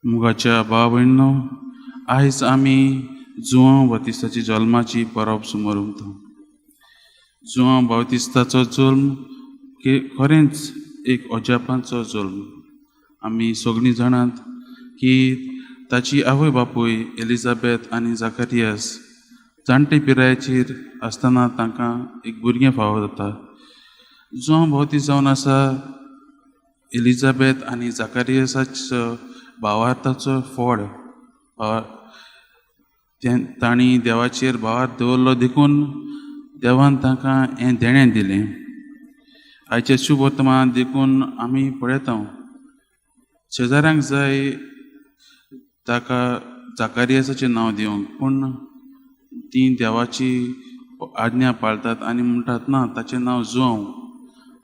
मुगाच्या भाव भयणो, आयज आमी जुआंव बातिस्ताची जल्माची परब सुमोर उरता. जुआंव बातिस्ताचो जल्म खरेंच एक अजापांचो जल्म. आमी सगळीं जाणात की ताची आवय बापूय एलिजाबेथ आनी जाकारियास जाणटे पिरायेचेर आसतना तांकां एक भुरगें फावो जाता. जुआंव बावतीस जावन आसा एलिजाबेथ आनी जाकारियसाचो भावार्थाचो फळ. तांणी देवाचेर भावार्थ दवरलो देखून देवान तांकां हें देणें दिलें. आयच्या शुभ वर्तमानात देखून आमी पळयता, शेजाऱ्यांक जाय ताका जाकारियसाचें नांव दिवंक, पूण तीं देवाची आज्ञा पाळतात आनी म्हणटात ना, ताचें नांव जुआंव.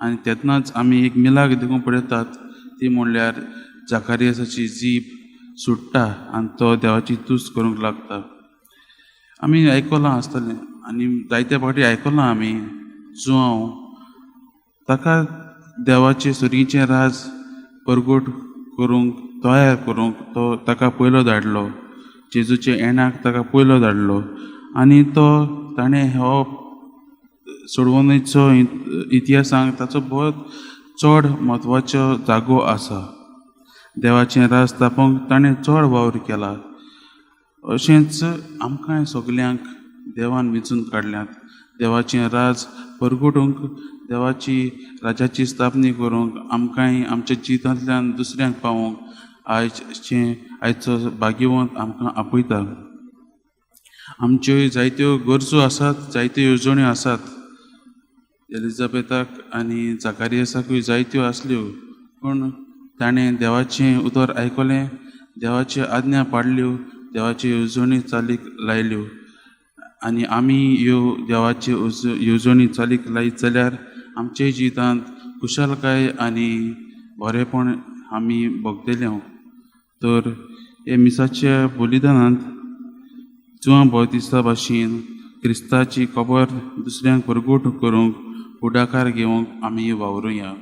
आनी तेन्नाच आमी एक मिलाग्र देखून पळयतात, ती म्हणल्यार जाकारियसाची जीब सुट्टा आनी तो देवाची तुस्त करूंक लागता. आमी आयकलां आसतलें आनी जायते फावटी आयकलां आमी, जुआंव ताका देवाचें सुर्गीचें राज परगट करूंक, तयार करूंक तो ताका पयलो धाडलो. जेजूच्या येणाक ताका पयलो धाडलो आनी तो ताणें हो सोडवणेचो इतिहासांत ताचो भोव चड म्हत्वाचो जागो आसा. देवाचें राज स्थापूंक ताणें चड वावर केला. अशेंच आमकांय सगल्यांक देवान वेंचून काडल्यात देवाचें राज परगटूंक, देवाची राजाची स्थापनी करूंक, आमकांय आमच्या जिवितांतल्यान दुसऱ्यांक पावोवंक आयचें आयचो भाग्यवंत आमकां आपयता. आमच्यो जायत्यो गरजो आसात, जायत्यो येवजण्यो आसात. एलिजाबेथाक आनी जाकारियसाकूय जायत्यो आसल्यो, पूण ताणें देवाचें उतर आयकलें, देवाच्यो आज्ञा पाळ्ळ्यो, देवाच्यो येवजण्यो चालीक लायल्यो. आनी आमी ह्यो देवाच्यो येवजण्यो चालीक लायत जाल्यार आमच्या जिवितांत खुशालकाय आनी बरेंपण आमी भोगतले. तर हे मिसाच्या बलिदानांत जुआंव बावतिस्ता भाशेन क्रिस्ताची खबर दुसऱ्यांक परगट करूंक फुडाकार घेवंक आमी वावरुया.